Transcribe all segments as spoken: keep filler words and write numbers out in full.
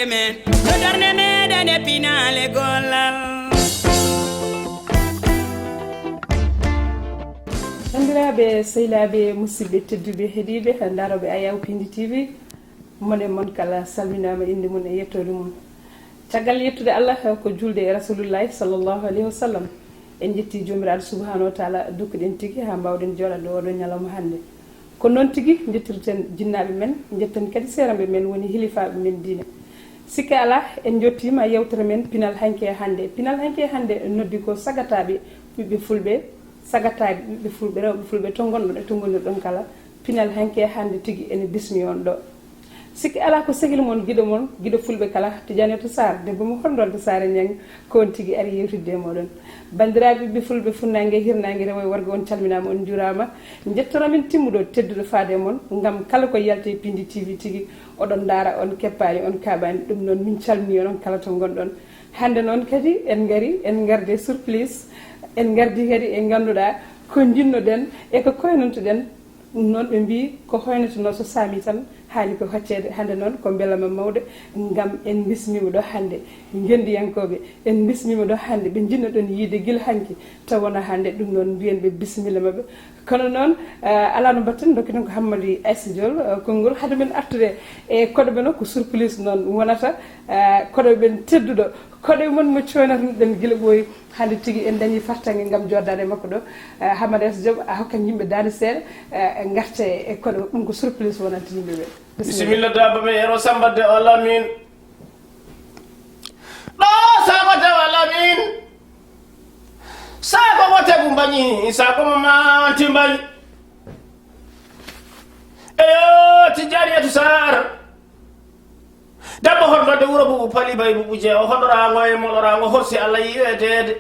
Men no darnde meɗen e pinaale gollal. Banndiraaɓe, sehilaaɓe, musidɓe tedduɓe heɗiiɓe, ndarooɓe Ayaw Pindi T V, mon e mon kala salminaama innde mum e yettoode mum. Caggal yettude Allah ko juulde e Rasulullahi sallallahu alayhi wa sallam, en njetti Joomiraaɗo subhanahu wa taala dokkuɗen tigi haa mbaawɗen jooɗaade oɗo ñalawma hannde. Ko noon tigi njettirten jinnaaɓe men, njetten kadi seeranɓe men woni hilifaaɓe men diine. Sikke alaa, en njottiima yewtere men pinal hanki e hannde. Pinal hanki e hannde noddi ko sagataaɓe ɓiɓɓe fulɓe, sagataaɓe ɓiɓɓe fulɓe, rewɓe fulɓe to ngonɗon e to ngonirɗon kala. Pinal hanki e hannde tigi ene bismi on ɗo. Sikke alaa ko sehil mon, giɗo mon, giɗo fulɓe kala, Tidiane to Sarr, debbo mo horndol to Saare Ñang, ko on tigi ari yewtidde e mooɗon. Banndiraaɓe ɓiɓɓe fulɓe, funnaange, hirnaange, rewo e worgo, on calminaama, on njuuraama. Njettoramin timmuɗo tedduɗo faade e mon, ngam kala ko yalti e Pindi T V tigi, oɗon ndaara, on keppaani, on kaaɓaani. Ɗum noon, min calminii onon kala to ngonɗon. Hannde noon kadi en ngari, en ngarde surprise, en ngardi kadi e ngannduɗaa ko njinnoɗen e ko koynantoɗen. Ɗum noon ɓe mbii ko hoynotonoo so saami tan haani ko hocceede. Hannde noon ko mbelama mawɗo ngam en mbismiima ɗo hannde ngenndiyankooɓe, en mbismiima ɗo hannde ɓe njinnoɗon yiide gila hanki taw wona hannde. Ɗum noon mbiyen ɓe bisimilla maɓɓe. Kono noon, eh, alaa no mbaɗten, ndokketen ko Hammadi Aysa Diol, eh, konngol hade men artude e koɗo men o, ko surprise noon wonata, eh, koɗo men tedduɗo, koɗo mon mo coynatnoɗen gila ɓooyi. Hannde tigi en dañii fartaŋŋe ngam jooɗdaade e makko ɗo. Eh, Hammadi Aysa Diop, a hokkat yimɓe daande seeɗa, eh, ngarte e koɗo, ɗum ko surprise wonanta yimɓe ɓe. Bisimilla. Bisimilla, daaba men Yero Samba Dewal Amin. Ɗo Samba Dewal Amin. Saako mo tebu mbañi, saako mo manti mbañi. Eyo, Tijjaniyatu Saar. Debbo hormande wuro bubu pali bay bubu je o hoɗoraango e moɗoraango horsi Allah yiweteede.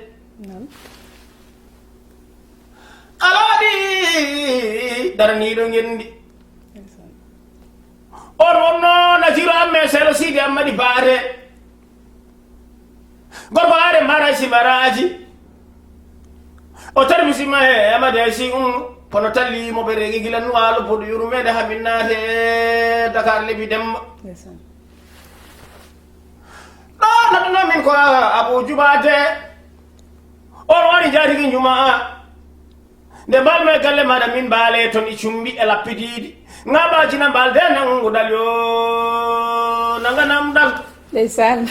Alaaɗi daraniiɗo ngenndi. On wonno Nasiru Amme Selo Sidi Ammadi Baare. Gorko are mara si maraji. O tarmisima e Ammadi Aysi um kono talli mo ɓe regi gila nuwaalo poɗo yurmeede hamin naate e Dakar lebi demba. Ɗo naɗuno min ko Abu Jubaate. On wari jaatigi njumaa. Nde mbalmi e galle maɗa min mbaale toon e cumbi e lappidiiɗi. Ŋaɓaajina mbalde nannguɗal yo nannga namdal. Ndeysaan.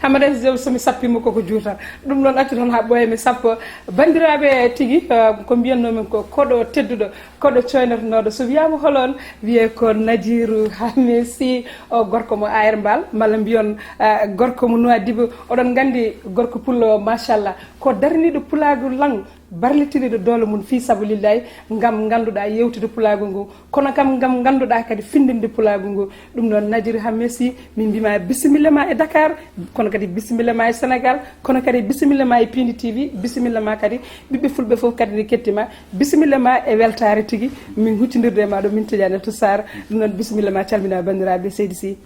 Hammadi Aysa Diop, so mi sappiima koko juuta. Ɗum noon accu toon haa ɓooya mi sappo. Banndiraaɓe tigi, eh, ko mbiyatnoo min ko koɗo tedduɗo, koɗo coynotnooɗo. So wiyaama hol on, wiyee ko Najiru Hamesi, o gorko mo Ayer Mbal, malla mbiyon, eh, gorko mo Nuwaadibu. Oɗon nganndi gorko pullo o, machallah. Ko daraniiɗo pulaagu laŋ. Barlitiniiɗo doole mum fii sabu lillaay ngam ngannduɗaa yewtude pulaagu ngu, kono kam ngam ngannduɗaa kadi finndinde pulaagu ngu. Ɗum noon Najiri Hammesi, min mbiima bisimilla ma e Dakar, kono kadi bisimilla ma e Sénégal, kono kadi bisimilla ma e Pindi T V, bisimilla ma kadi ɓiɓɓe fulɓe fof kadi ne kettima, bisimilla ma e weltaare tigi, min huccindirde e ma ɗo min Tidiane Abdou Sarr. Ɗum noon bisimilla ma, calmina banndiraaɓe seydi Sy.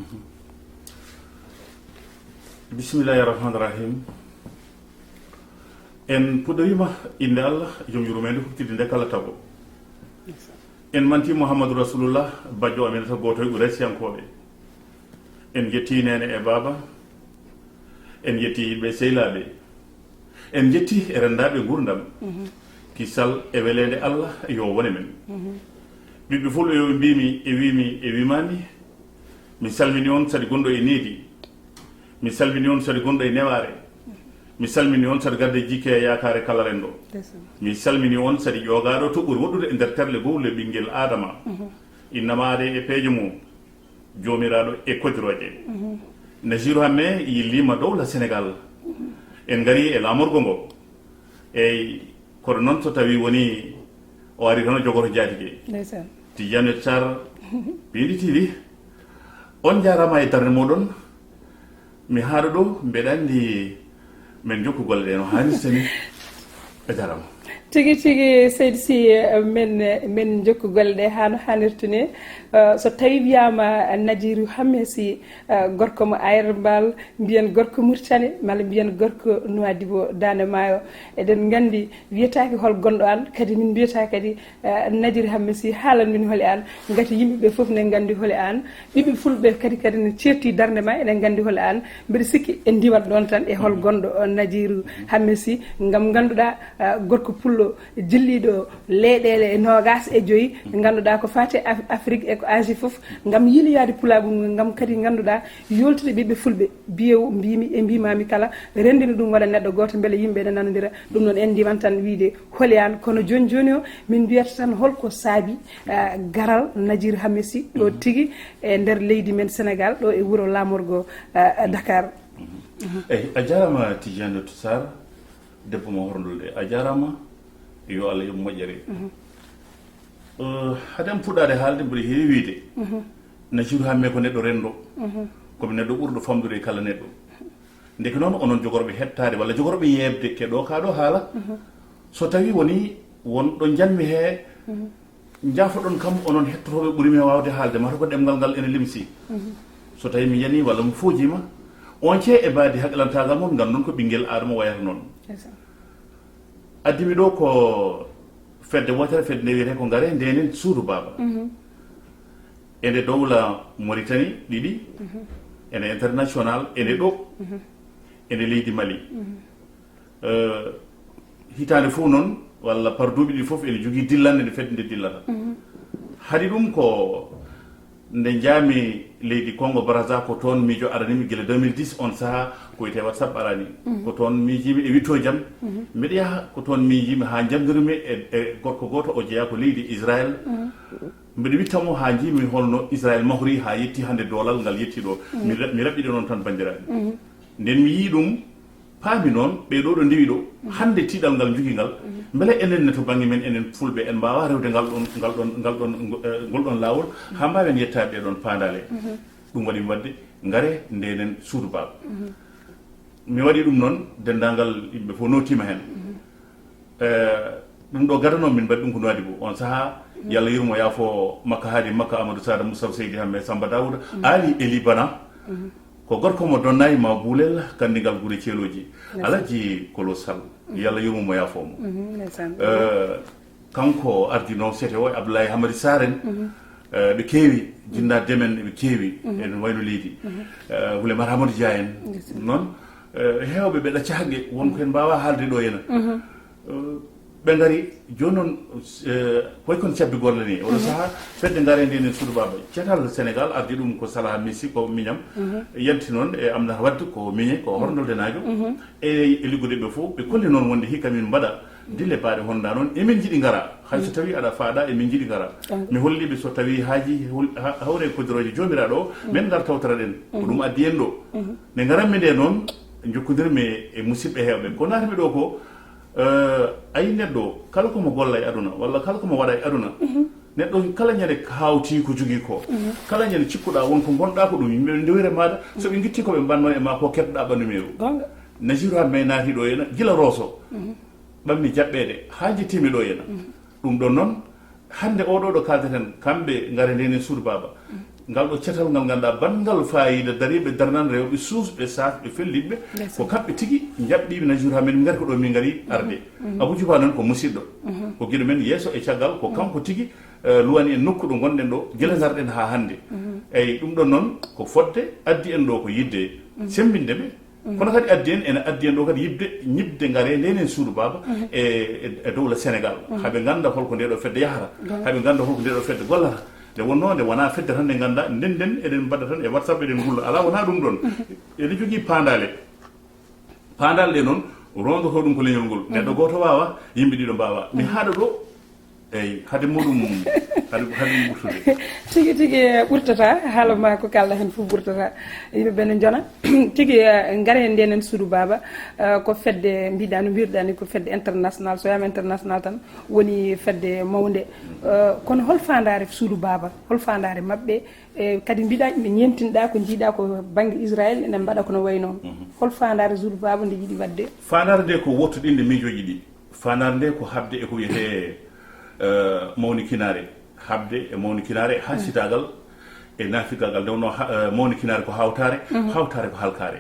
Bismillahi rahmani rahim. En puɗɗoriima innde Allah, jom yurmeende huɓtide nde kala tago. En manti Muhammadu Rasulullah, bajjo Aminata gooto e Quraysiyankooɓe. En njetti neene e baaba, en njetti yiɓɓe seylaaɓe, en njetti e renndaaɓe nguurndam. Kisal e weleende Allah yo wone men. Ɓiɓɓe fulɓe yo ɓe mbiimi, e wiimi, e wiimaami, mi salmini on saɗi gonɗo e needi. Mi salmini on saɗi gonɗo e newaare. Mi salmini on saɗi garde jikke e yaakaare kala renndo. Mi salmini on saɗi ƴoogaaɗo to ɓuri woɗɗude e nder terle gowle ɓinngel Aadama. Innama aade e peeje mum, joomiraaɗo e kodirooje. Nasiru Hamme yilliima dowla Senegaal. En ngarii e laamorgo ngo. Eyi, kono noon so tawii wonii o arii tan o jogoto njaatige. Ndeysaan. Tidiane Sarr, Pindi T V, on njaaraama e darnde mooɗon. Mi haaɗo ɗo, mbeɗa anndi men njokku golle ɗe no haanirta ni. A jaaraama. Tigi tigi, seydi si, eh, men, eh, men jokku golle ɗe haa no haanirta ni. Eh, so tawi wiyaama, eh, Najiru Hammesi, eh, gorko mo Ayre Mbaal, mbiyen gorko Murtani, malla mbiyen gorko Nuwaadibo Daande Maayo. Eɗen nganndi wiyetaake hol gonɗo aan, kadi min mbiyata kadi, eh, Najiru Hammesi haalan min holi aan. Ngati yimɓe ɓe fof ne nganndi holi aan. Ɓiɓɓe fulɓe kadi, kadi ne ceerti darnde ma, eɗen nganndi holi aan. Mbeɗa sikki en ndiwat ɗoon tan e hol gonɗo, eh, Najiru Hammesi, ngam ngannduɗaa, eh, gorko pullo jilliiɗo leyɗeele noogaas e joyi, ngannduɗaa ko faati e Af-, Afrik e ko Asie fof, ngam yiiloyaade pulaagu ngu, ngam kadi ngannduɗaa yoltude ɓiɓɓe fulɓe. Biyewu mbimi e mbimami kala, renndina ɗum waɗa neɗɗo gooto, mbele yimɓe ne nanondira. Ɗum noon en ndiwan tan wiyde holi aan, kono jooni jooni o, min mbiyata tan holko saabi, ah, garal Najiru Hammesi ɗo tigi e nder leydi men Sénégal, ɗo e wuro laamorgo, ah, Dakar. Eyi, a jaaraama Tidiane Sarr, debbo mo horndolde. A jaaraama, yo Allah yoɓ moƴƴere. Eh, hade am fuɗɗaade haalde, mboɗo heewi wiyde, Najiru Hammee ko neɗɗo renndo, komi neɗɗo ɓurɗo famɗude e kala neɗɗo. Ndeke noon, onon jogorɓe hettaade walla jogorɓe yeeɓde, ke ɗo kaa ɗo haala, so tawii wonii won ɗo njanmi hee, njaafoɗon kam, onon hettotooɓe ɓuri mi waawde haalde, mata ko ɗemngal ngal ene limsi. So tawii mi yanii walla mi foojiima, on cee e mbaadi haqilantaagal mon, nganndu noon ko ɓinngel Aadama wayata noon. Addi mi ɗo ko fedde wootere, fedde nde wiyetee ko Ngare Ndenen Suudu Baaba. Ene dowla Mauritanie ɗiɗi, ene international, ene ɗo, ene leydi Mali. Eh, hitaande fof noon, walla par duuɓi ɗiɗi fof, ene jogii dillande nde fedde nde dillata. Haɗi ɗum ko nde njaami leydi Congo Brazza, ko toon miijo arani mi gila deux mille dix, on sahaa ko wiyetee WhatsApp arani. Ko toon miijiimi e witto jam. Mbeɗa yaha ko toon miijiimi haa njanndirmi e, e gorko gooto, o jeyaa ko leydi Israel. Mbeɗa witta mo haa njiimi holno Israel mahori haa yetti hannde doolal ngal yetti ɗo. Mi ra-, mi raɓɓiɗi noon tan banndiraaɓe. Nden mi yii ɗum, paami noon, ɓee ɗoo ɗo ndewi ɗo, hannde tiiɗal ngal njogi ngal, mbele enen ne to bannge men, enen fulɓe, en mbaawaa rewde ngal ɗoon, ngal ɗoon, ngal ɗoon, eh, ngol ɗoon laawol, haa mbaawen yettaade ɗee ɗoon paandaale. Ɗum waɗi mi waɗde Ngare Ndenen Suudu Baaba. Mi waɗi ɗum noon, denndaangal yimɓe fof nootiima heen. Eh, ɗum ɗo gadano min mbaɗi ɗum ko Nouadhibou. On sahaa, yo Allah yurmo yaafo Makka Haadi Makka, Amadou Sada, Moustapha Seydi Hammee, Samba Daouda, Ali Eli Bana. Ko gorko mo Donnaay ma Buulel, kanndigal gure Ceelooji. Alhaji Kolo Sall, yo Allah yurmo mo yaafo mo. Eh, kanko ardino C T O, Abdoulaye Hamadi Sarr en. Eh, ɓe keewi, Jinna Demen ɓe keewi, en wayno leydi. Eh, Wule Mar Amadou Dia en. Noon, eh, heewɓe ɓe ɗacca haqqe, won ko en mbaawaa haalde ɗo ena. Eh, ɓe ngari, jooni noon, eh, ko wayi kono cabbi golle ni. Oɗo sahaa, fedde Ngare Ndenen Suudu Baaba. Catal Sénégal ardi ɗum ko Salah Messi, ko miñam. Yanti noon e Aminata Wade, ko miñe, ko horndoldenaajo. E, e liggude ɓe fof, ɓe kolli noon wonde hikka min mbaɗa dille baaɗe honda noon, emin njiɗi ngara. Hay so tawii aɗa faaɗa, emin njiɗi ngara. Mi holli ɓe so tawii haaji hol-, ha-, hawre e koddirooje Joomiraaɗo o, men ngar tawtoraɗen. Ko ɗum addi en ɗo. Nde ngaranmi nde noon, njokkondirmi e musidɓe heewɓe. Ko naatmi ɗo ko, eh, ayi neɗɗo, kala ko mo golla e aduna, walla kala ko mo waɗa e aduna, neɗɗo kala ñande hawti ko jogii ko. Kala ñande cikkuɗaa won ko ngonɗaa ko ɗum, yimɓe ndewire maaɗa, so ɓe ngitti ko ɓe mbanno e ma ko, kettoɗaa ɓanndu meeru. Najiru Hammee naati ɗo ena, gila Rooso. Ɓammi jaɓɓeede, haa njettiimi ɗo ena. Ɗum ɗon noon, hannde oɗo ɗo kaldeten, kamɓe Ngare Ndenen Suudu Baaba. Ngal ɗo catal ngal ngannduɗaa banngal faayiida dariiɓe darnan rewɓe suusɓe saafɓe felliɓe. Ko kamɓe tigi njaɓɓiiɓe Najiru Hammee, min ngari ko ɗo min ngari arde. Abou Djouba noon ko musidɗo. Ko giɗo men yeeso e caggal, ko kanko tigi, eh, luwani en nokku ɗo ngonɗen ɗo, gila ngarɗen haa hannde. Eyi, ɗum ɗon noon ko fodde addi en ɗo ko yiɗde semmbinde ɓe. Kono kadi addi en, ene addi en ɗo kadi yiɗde, ñiɓde Ngare Ndenen Suudu Baaba e, e, e dowla Sénégal. Haa ɓe ngannda holko nde ɗo fedde yahata, haa ɓe ngannda holko nde ɗo fedde gollata. Nde wonnoo nde wonaa fedde tan nde nganndaa, ndenden eɗen mbaɗa tan e WhatsApp, eɗen ngulla. Alaa, wonaa ɗum ɗon. Eɗen jogii paandaale. Paandaale ɗe noon, roondotoo ɗum ko leñol ngol. Neɗɗo gooto waawaa, yimɓe ɗiɗo mbaawaa. Mi haɗa ɗo, eyi, hade muɗum, hade, hade ɗum ɓurtude. Tigi tigi, eh, ɓurtata, haala ma ko kalɗa heen fof ɓurtata. Yimɓe ɓe ne njona. Tigi, eh, Ngare Ndenen Suudu Baaba, eh, ko fedde, mbiɗa no mbiruɗaa ni, ko fedde international. So wiyaama international tan, woni fedde mawnde. Eh, kono hol faandaare Suudu Baaba? Hol faandaare maɓɓe? E kadi mbiɗa, ɓe ñeemtinɗaa ko njiiɗaa ko bannge Israel, ene mbaɗa ko no wayi noon. Hol faandaare Suudu Baaba nde yiɗi waɗde? Faandaare nde ko wottoɗinde miijooji ɗi. Faandaare nde ko haɓde e ko wiyetee, eh, mawnikinaare. Haɓde e mawnikinaare, haaɗsitaagal e naafigaagal. Nde wonnoo ha-, eh, mawnikinaare ko hawtaare, hawtaare ko halkaare.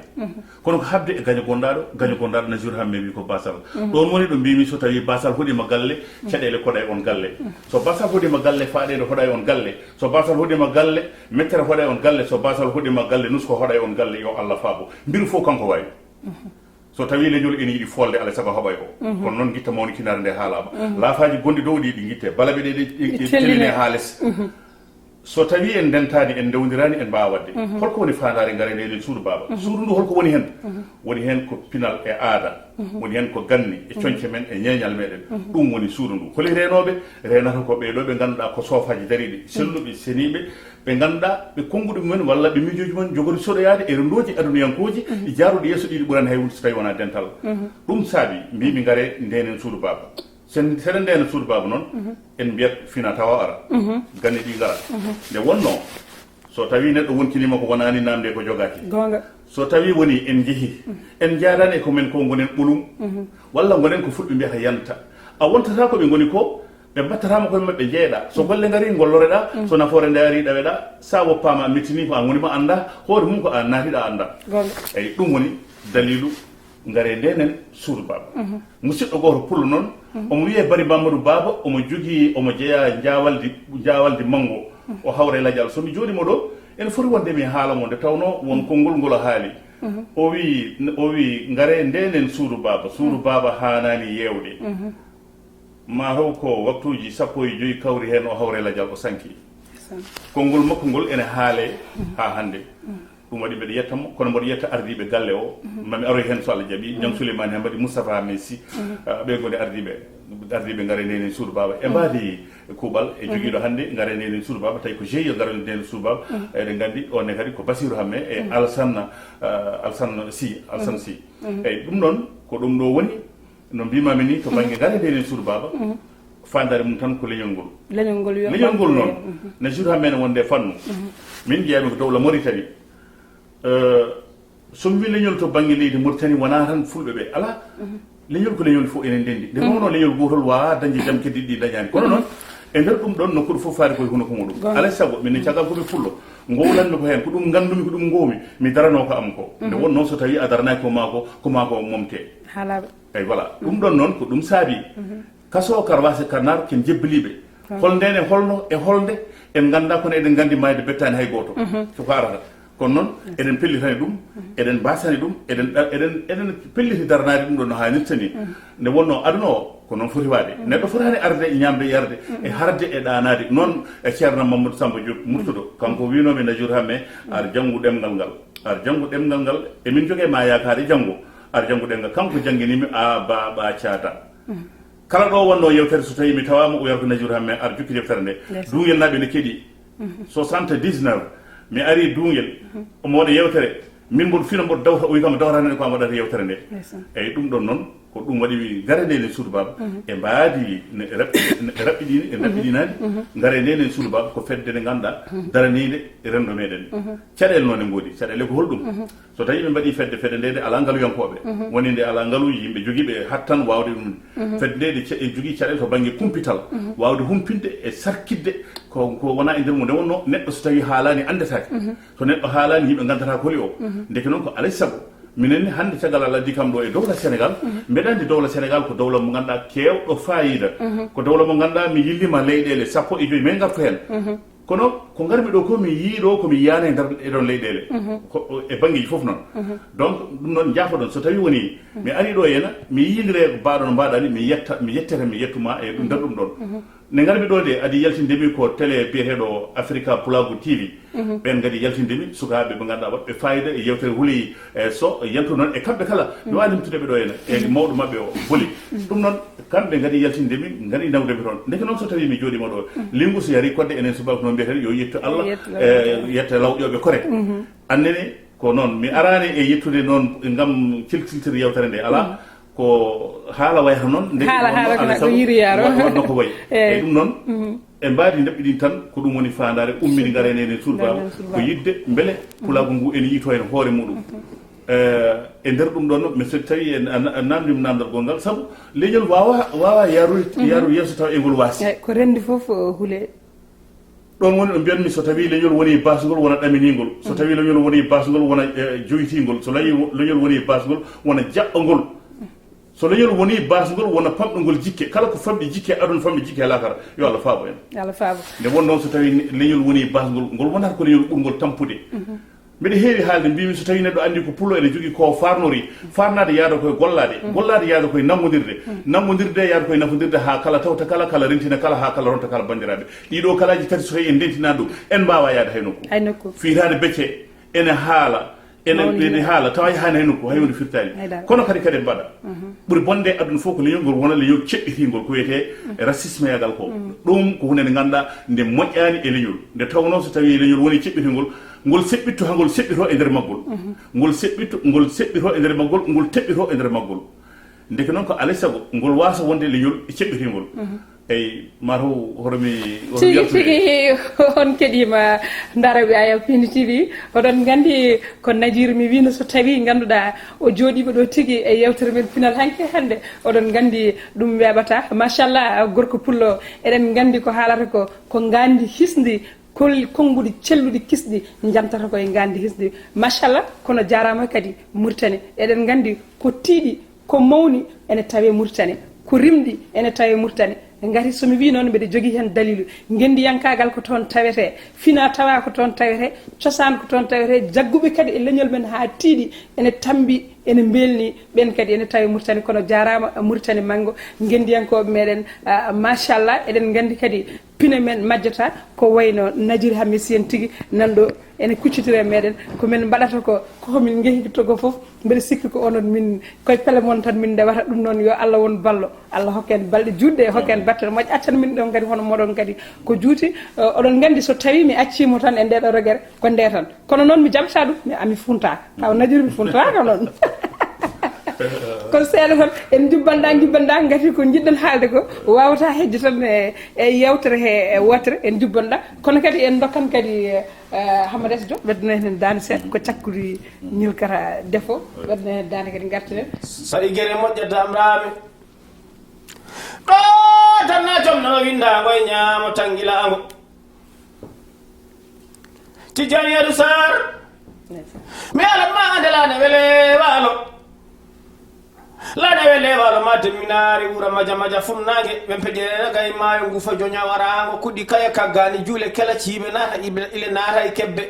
Kono ko haɓde e gaño gonndaɗo, gaño gonndaɗo na Jurhamme wi ko basal. Ɗoon woni ɗo mbimi so tawi basal hoɗima galle, caɗeele koɗa e on galle. So basal hoɗima galle, faaɗeede hoɗa e on galle. So basal hoɗima galle, mettere hoɗa e on galle. So basal hoɗima galle, nusko hoɗa e on galle. Yo Allah faabo. Mbiru fof kanko waawi. So tawi leñol ene yiɗi folde, alaa sago haɓay o. Kono noon ngitta mawnikinaare nde haalaama. Laafaaji gonɗi dow ɗi, ɗi ngitte. Balaɓe ɗe, ɗe, ɗe, ɗe telline haa les. So tawi en ndentaani, en ndewndiraani, en mbaawa waɗde. Holko woni faandaare ngare nde eɗen suudu baaba? Suudu ndu holko woni heen? Woni heen ko pinal e aada. Woni heen ko ganni e coñce men e ñeeñal meɗen. Ɗum woni suudu ndu. Holi reenooɓe? Reenata ko ɓee ɗo ɓe ngannduɗaa ko soofaaji dariiɗi, selluɓe, seniiɓe, ɓe ngannduɗaa ɓe konnguɗi mumen walla ɓe miijooji mumen njogori soɗoyaade e renndooji aduniyankooji, e jaaruɗi yeeso ɗiɗi ɓurani hay huunde so tawi wonaa dental. Ɗum saabi mbimi ngare ndenen suudu baaba. Sen, seɗen ndena suudu baaba noon, en mbiyat fina tawa ara. Ganni ɗi ngara. Nde wonnoo, so tawi neɗɗo wonkiniima ko wonaani naamnde ko jogaaki. Goonga. So tawi woni en njehi, en njaadani e ko men ko ngonen ɓolum, walla ngonen ko fulɓe mbiyata yanta. A wontata ko ɓe ngoni ko, ɓe mbattataama koye maɓɓe jeeɗa. So golle ngari, ngolloreɗa. So nafoore nde ari, ɗaweɗa. Sa woppaama, a mettini, ko a ngonima annda. Hoore mum ko a naatiɗa annda. Goonga. Eyi, ɗum woni dalilu ngare ndenen suudu baaba. Musidɗo gooto pullo noon, omo wiyee Bari Mamadou Baaba, omo jogii, omo jeyaa Njaawaldi, Njaawaldi Manngo. O hawre lajal. So mi jooɗiima ɗo, ene foti wonde mi haala mo nde tawnoo won konngol ngol o haali. O wii, o wii, ngare ndenen suudu baaba. Suudu baaba haanaani yeewde. Mataw ko waktuuji sappo e joy kawri heen o hawre lajal o sanki. Konngol makko ngol ene haalee haa hannde. Ɗum waɗi mbeɗa yetta mo, kono mboɗo yetta ardiiɓe galle o. Mami aroy heen so Allah jaɓi. Ñang Souleymane Hamadi, Moustapha Messi, ah, ɓe ngoni ardiiɓe, ardiiɓe ngare ndenen suudu baaba. E mbaadi kuuɓal e jogiiɗo hannde ngare ndenen suudu baaba, tawi ko G I E ngare ndenen suudu baaba. Eɗen nganndi on ne kadi ko Basirou Hamme e Alassane, ah, Alassane Sy, Alassane Sy. Eyi, ɗum noon ko ɗum ɗo woni. No mbimami ni, to bannge ngare ndenen suudu baaba, faandaare mum tan ko leñol ngol. Leñol ngol yo Leñol ngol ɓamtu noon, en. No suudu hamme ene wonde fannu. Min njeyami ko dowla Mauritanie. Eh, so mi wi leñol to bannge leydi Mauritanie, wonaa tan fulɓe ɓe. Alaa. Leñol ko leñol fof enen ndenndi. Nde wonno leñol gootol waawaa dañde jam keddiɗi ɗi dañaani. Kono noon, e nder ɗum ɗoon, nokkuure fof faari koye hunuko muɗum. Goonga. Alaa e sago, min ne caggal ko ɓe pullo. Ngowlanmi ko heen, ko ɗum nganndumi, ko ɗum ngoowmi, mi daranoo ko am ko. Nde wonnoo so tawii a daranaaki ko maa ko, ko maa ko momtee. Haalaaɓe. Eyi, voilà. Ɗum ɗoon noon ko ɗum saabi. Kaso Karwaase Karnar ken jebbaliiɓe. Hol ndeen e holno e holnde en nganndaa, kono eɗen nganndi maayde bettaani hay gooto. Ko ko arata. Kono noon, eɗen pellitani ɗum, eɗen mbaasani ɗum, eɗen ɗa-, eɗen, eɗen pelliti daranaade ɗum ɗoon no haanirta ni. Nde wonnoo aduna o, ko noon foti waade. Neɗɗo fotaani arde e ñaamde e yarde, e harde e ɗaanaade. Noon e Ceerno Mamadou Samba Diop Murtuɗo, kanko wiinoomi na jur hamme, ar janngu ɗemngal ngal. Ar janngu ɗemngal ngal, emin jogii ma yaakaare janngo. Ar janngu ɗemngal, kanko jannginiimi a ba ɓa caata. Kala ɗo wonnoo yewtere, so tawii mi tawaama, o yarko na jur hamme, ar jokki yewtere nde. Ndeysaan. Duuyel naaɓe ne keɗi. Soixante-dix-neuf, mi ari Duuyel, omo waɗa yewtere. Min mboɗo fina, mboɗo dawta, o wi kam dawta nde ko am waɗata yewtere nde. Ndeysaan. Eyi, ɗum ɗoon noon, ko ɗum waɗi wi ngare nde ne suudu baaba. E mbaadi ne raɓɓi-, ne raɓɓiɗini, e raɓɓiɗinaani. Ngare nde ne suudu baaba ko fedde nde ngannduɗaa daraniinde e renndo meɗen. Caɗeele noon e ngoodi, caɗeele ko holɗum? So tawi ɓe mbaɗi fedde, fedde nde, nde alaa ngaluyankooɓe. Woni nde alaa ngaluuji, yimɓe jogiiɓe hattan waawde ɗum. Fedde nde, nde ca-, e jogii caɗeele to bannge kumpital, waawde humpinde e sarkitde ko, ko wonaa e nder mum. Nde wonnoo neɗɗo so tawi haalaani, anndetaake. So neɗɗo haalaani, yimɓe nganndata ko holi o. Ndeke noon ko alay sago. Minen ne hannde caggal Allah addi kam ɗo e dowla Sénégal. Mbeɗa anndi dowla Sénégal ko dowla mo ngannduɗaa keewɗo faayiida. Ko dowla mo ngannduɗaa mi yillima leyɗeele sappo e joy, min ngarto heen. Kono ko ngarmi ɗo ko mi yii ɗo ko mi yiyaani e nder e ɗon leyɗeele. Ko, e banngeeji fof noon. Donc, ɗum noon njaafoɗon. So tawi woni mi ari ɗo hena, mi yiindire baaɗo no mbaɗani, mi yetta, mi yettete, mi yettuma e ɗum nder ɗum ɗon. Nde ngarmi ɗo nde, adi yaltinde mi ko télé biyeteeɗo Africa Pulaagu T V. Ɓen ngadi yaltinde mi, sukaaɓe ɓe ngannduɗaa waɗɓe faayiida e yewtere wuli, e so yantu noon e kamɓe kala. Mi waawi limtude ɓe ɗo hena, e mawɗo maɓɓe o Boli. Ɗum noon, kamɓe ngadi yaltinde mi, ngadi nawde mi toon. Ndeke noon so tawi mi jooɗiima ɗo, linngu so yari kodde enen subaka no mbiyeten yo yettu Allah, yettu Allah, e yetta lawƴooɓe kore. Annene ko noon, mi araani e yettude noon ngam cilciltir yewtere nde, alaa. Ko haala wayata noon, ndeke haala, haala ko neɗɗo yiiri yaaro. Wa-, waɗno ko wayi. Eyi. Eyi, ɗum noon, e mbaadi ndeɓɓiɗin tan, ko ɗum woni faandaare ummini ngare nde enen suudu baaba, ko yidde mbele pulaagu ngu ene yiytoo heen hoore muɗum. Eh, e nder ɗum ɗon, mi so tawi en, a, a namdima namdal gonngal, sabu leñol wawa, wawa yaru, yaru yeeso tawa e ngol waasi. Eyi, ko renndi fof, eh, huule. Ɗon woni ɗo mbiyatmi, so tawi leñol woni basgol, wona ɗaminingol. So tawi leñol woni basgol, wona, eh, joytingol. So layi-, leñol woni basgol, wona jaɓɓangol. So leñol woni basgol, wona famɗungol jikke. Kala ko famɗi jikke aduna, famɗi jikke laakara, yo Allah faabo en. Yo Allah faabo. Nde won noon, so tawi leñol woni basgol, ngol wonata ko leñol ɓurngol tampude. Mbeɗa heewi haalde, mbimi so tawi neɗɗo andi ko pullo ene jogii ko farnori, farnade yaada koye gollade, gollade yaada koye nanngodirde, nanngodirde yaada koye nafodirde haa kala tawta kala, kala rentina kala, haa kala ronta kala banndiraaɓe. Ɗiɗo kalaaji tati so tawi en ndentinani ɗum, en mbaawa yaade hay nokku. Hay nokku. Fiyitaade becce ene haala, ene, ene haala, tawa yahaani hay nokku, hay huunde firtaani. Hay dara. Kono kadi, kadi en mbaɗa. Ɓuri bonde e aduna fof ko leñol ngol wona leñol ceɓɓitingol, ko wiyetee racisme yagal ko. Ɗum ko huunde nde ngannduɗaa nde moƴƴaani e leñol. Nde tawnoo so tawi leñol woni ceɓɓitingol, ngol seɓɓitto, ha ngol seɓɓito e nder maggol. Ngol seɓɓitto, ngol seɓɓito e nder maggol, ngol teɓɓito e nder maggol. Ndeke noon ko alay sago ngol waasa wonde leñol ceɓɓitingol. Eyi, mataw hoto mi, hoto mi tigi, yaltu e tigi, on keɗima Ndar Wi Aya Pindi T V. Oɗon nganndi ko Najir mi wino, so tawi ngannduɗaa o jooɗiima ɗo tigi e yewtere men pinal hanki hannde, oɗon nganndi ɗum weeɓata. Machallah, gorko pullo, eɗen nganndi ko haalata ko, ko ngaanndi hisndi, kol-, konnguɗi celluɗi kisɗi njantata ko e ngaanndi hisndi. Machallah, kono jaaraama kadi Mauritanie. Eɗen nganndi ko tiiɗi, ko mawni ene tawe Mauritanie, ko rimɗi ene tawe Mauritanie. Ngati so mi wii noon, mbeɗa jogii heen daliilu. Ngenndiyankaagal ko toon tawetee, fina tawa ko toon tawetee, cosaan ko toon tawetee, jagguɓe kadi e leñol men haa tiiɗi ene tammbi, ene mbelni, ɓeen kadi ene tawe Mauritanie. Kono jaaraama Mauritanie manngo, ngenndiyankooɓe meɗen, ah, machallah, eɗen nganndi kadi pine men majjata, ko wayno Najir Hammet Sy en tigi nan ɗo ene kuccitira e meɗen. Ko min mbaɗata ko, ko min njehirta ko fof, mbeɗa sikki ko onon min, koye pele mon tan min ndewata. Ɗum noon, yo Allah won ballo, Allah hokke en balɗe juutɗe, hokke en batte moƴƴe, accan min ɗon kadi hono moɗon kadi ko juuti. Eh, oɗon nganndi so tawi mi accimo tan e nde ɗo rogere, ko nde tan. Kono noon mi jaɓata ɗum, mi, ami funta. Taw Najir mi funtaaka noon. Kono seeɗa tan, en njubbanɗa, njubbanɗa, ngati ko njiɗɗen haalde ko, wawata hejde tan e, e yewtere he, e wootere, en njubbanɗa. Kono kadi en ndokkan kadi, eh, Hammadata Diop, ɓeddana en heen daande seeɗa, ko cakkudi ñilkata defo, ɓeddana en heen daande kadi ngartinen. Saɗi gere moƴƴa damraami. Ɗo tan na joom no winndaango e ñaamo tanngilaango. Tijjani Yadu Sarr. Mi alat ma ande lana wele walo. Lana wele walo ma temminari wura maja maja fumnage. Ɓen peƴere gay mayo ngufa joña warango kudi kaya kaggani jule kela cibe nata ibe, ile nata e kebbe.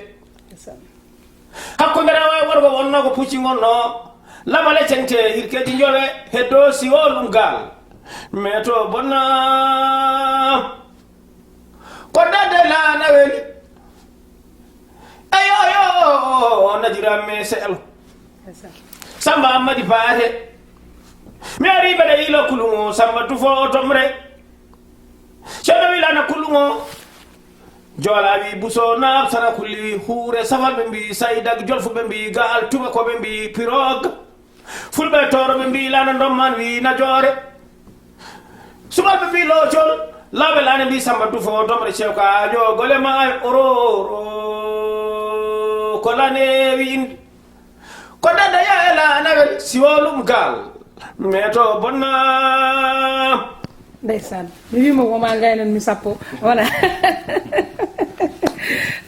Hakkunde rewo e worgo wonno ko pucci ngonno. Lamale cente hirkeji jowe heddo siwolum gal. Meto bonna. Ko dande lana weli. Eyo, yo, najira me seelo. Samba Ammadi Paate. Mi ari mbeɗa yiilo kuluŋo, Samba Tufo o tomre. Ceerno wi lana kuluŋo. Joola wi Buso, Naab Sara Kulli wi Huure, Safal ɓe mbi Saydak, Jolfu ɓe mbi Gaal, Tuba ko ɓe mbi Pirog. Fulɓe Tooro ɓe mbi lana Ndomman wi Najoore. Subalɓe mbi Loocol, Lawɓe lana mbi Samba Tufo, Domre Cew Kaajo, Gole ma e Ororo, ko lane wi inde. Ko dada ya e lana wel, si wolum gal, meto bonna. Ndeysaan. Mi wii mo, woma ngaynan mi sappo. Wona.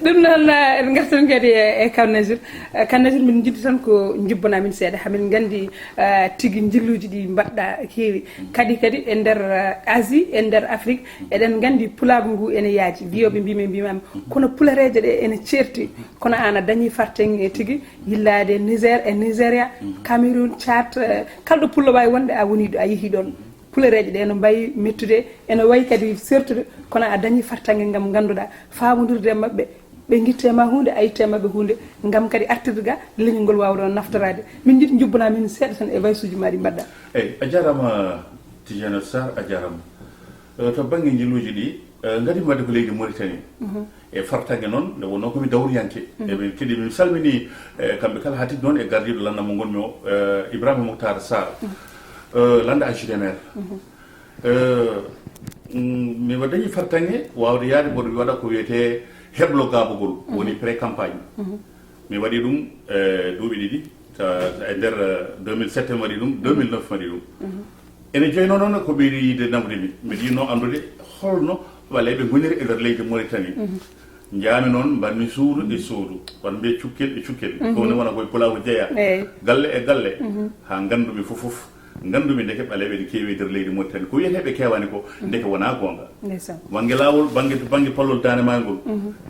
Ɗum noon, eh, en ngartan kadi e, e Kan Najir. Eh, Kan Najir, min njiɗi tan ko njubbana min seeɗa. Hamin nganndi, eh, tigi njilluuji ɗi mbaɗɗa keewi. Kadi, kadi e nder, eh, Asie, e nder Afrique, eɗen nganndi pulaagu ngu ene yaaji. Wiyooɓe mbiimi, mbiimaami. Kono pulareeje ɗe ene ceerti. Kono aan a dañi fartaŋŋe tigi, yillaade Niger e Nigeria, Cameroun, Tchad, eh, kala ɗo pullo waawi wonde, a woni ɗo, a yehi ɗoon. Pulereeje ɗe no mbayi mettude, ene wayi kadi sertude, kono a dañi fartaŋŋe ngam ngannduɗaa, faamondirde e maɓɓe, ɓe ngitte ma huunde, a itte e maɓɓe huunde, ngam kadi artirde ga leñol ngol waawde on naftoraade. Min njiɗi njubbana min seeɗa tan e vaysuuji ma ɗi mbaɗɗa. Eyi, a jaaraama Tidiane Sarr, a jaaraama. Eh, to bannge njilluuji ɗi, eh, ngadi mbaɗde ko leydi Mauritanie. E fartaŋŋe noon, nde wonnoo ko mi dawriyanke. Eɓe keɗi, min salmini, eh, kamɓe kala, haa tigi noon e gardiiɗo lannda mo ngonmi o, eh, Ibrahima Moutar Sarr, eh, lannda A J D M R. Eh, mm, mi wa-, dañi fartaŋŋe waawde yahde mboɗo mi waɗa ko wiyetee heblo gaabugol, woni pré-campagne. Mi waɗi ɗum, eh, duuɓi ɗiɗi. E nder deux mille sept mi waɗi ɗum, deux mille neuf mi waɗi ɗum. Ene joyno noon ko ɓeydi yiide nawde mi. Mbiɗa yiɗno anndude holno ɓaleeɓe ngoniri e nder leydi Mauritanie. Njaami noon, mbaɗmi suudu e suudu, won mbiye cukkel e cukkel. Ɗum ne wona koye pulaagu jeeya. Galle e galle, haa nganndumi fof fof. Nganndumi ndeke ɓaleeɓe ene keewi e nder leydi Mauritanie. Ko wiyeteeɓe keewaani ko, ndeke wonaa goonga. Bannge laawol, bannge, bannge palol Daande Maayo ngol,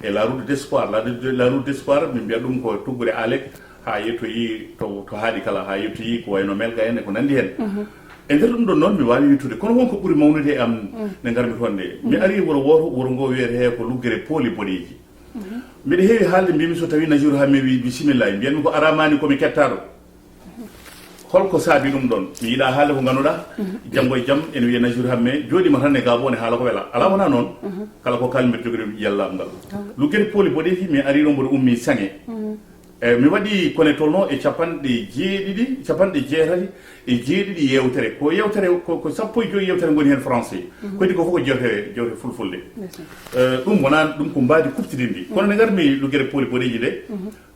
e la route d'espoir, la, la route d'espoir, min mbiya ɗum ko tuggude Alek, haa yettoyi to, to haaɗi kala, haa yettoyi ko wayno Melga en e ko nanndi heen. E nder ɗum ɗon noon, mi waawi wittude. Kono won ko ɓuri mawnude e am nde ngarmi toon nde. Mi ari wuro wooto, wuro ngo wiyetee ko Luggere Pooli Boɗeeji. Mbiɗa heewi haalde, mbiymi so tawii Naziru Hamme wii bisimillahi, mbiyanmi ko aramaani ko mi kettaaɗo. Holko saabi ɗum ɗon? Mi yiɗaa haalde ko ngannduɗaa, janngo e jam ene wiyee Naziru Hamme jooɗiima tan e Gabon, ene haala ko welaa. Alaa wonaa noon, kala ko kaalmi mbiɗa jogori ɗum ƴellal ngal. Luggere Pooli Boɗeeji, mi ari ɗo mboɗo ummii Saŋe. E, mi waɗi ko ne tolnoo e capanɗe jeeɗiɗi, capanɗe jeetati e jeeɗiɗi yeewtere. Ko yeewtere, ko, ko sappo e joy yeewtere ngoni heen français. Ko heddi ko fof ko jeewte, jeewte fulfulde. E, ɗum wonaa, ɗum ko mbaadi kuɓtidinndi. Kono nde ngarmi Luggere Pooli Boɗeeji nde,